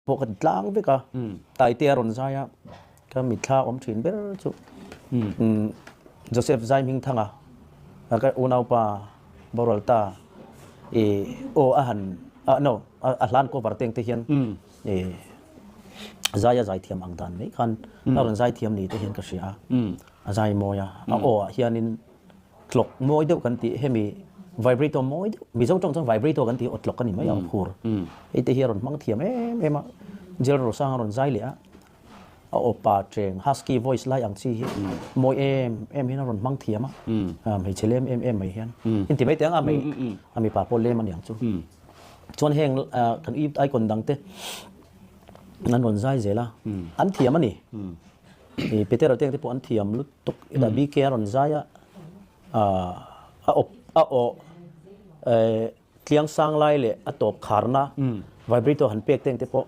Pawh ka ti tlang vek a, Taitea rawn zai a, ka mitthla awm thin ber chu Joseph Zaihmingthanga ka unaupa boral ta i aw a han no a hlan cover teng te hian i zai a zaithiam ang dan mai khan a rawn zaithiam ni te hian ka hria a, a zai mawi a, a aw ah hianin Tlawk mawi deuh kan tih hemi vibrato mawi deuh Mizo tawng chuan vibrato kan tih aw tlawk a ni mai ang phur hei te hi a rawn hmang thiam em em a Jel Rosang a rawn zai leh a a aw pa cheng husky voice lai ang chi hi mawi em em hian a rawn hmang thiam a hmeichhe lem em em mai hian inti mai teh ang a mai a mipa pawh lem a ni ang chu chuan heng kan icon dang te an rawn zai zel a an thiam a ni Petera te ang te pawh an thiam lut Tuk ila BK a rawn zai a, a awp a aw tliang sang lai leh a tawp kharna vibrator han pek te ang te pawh.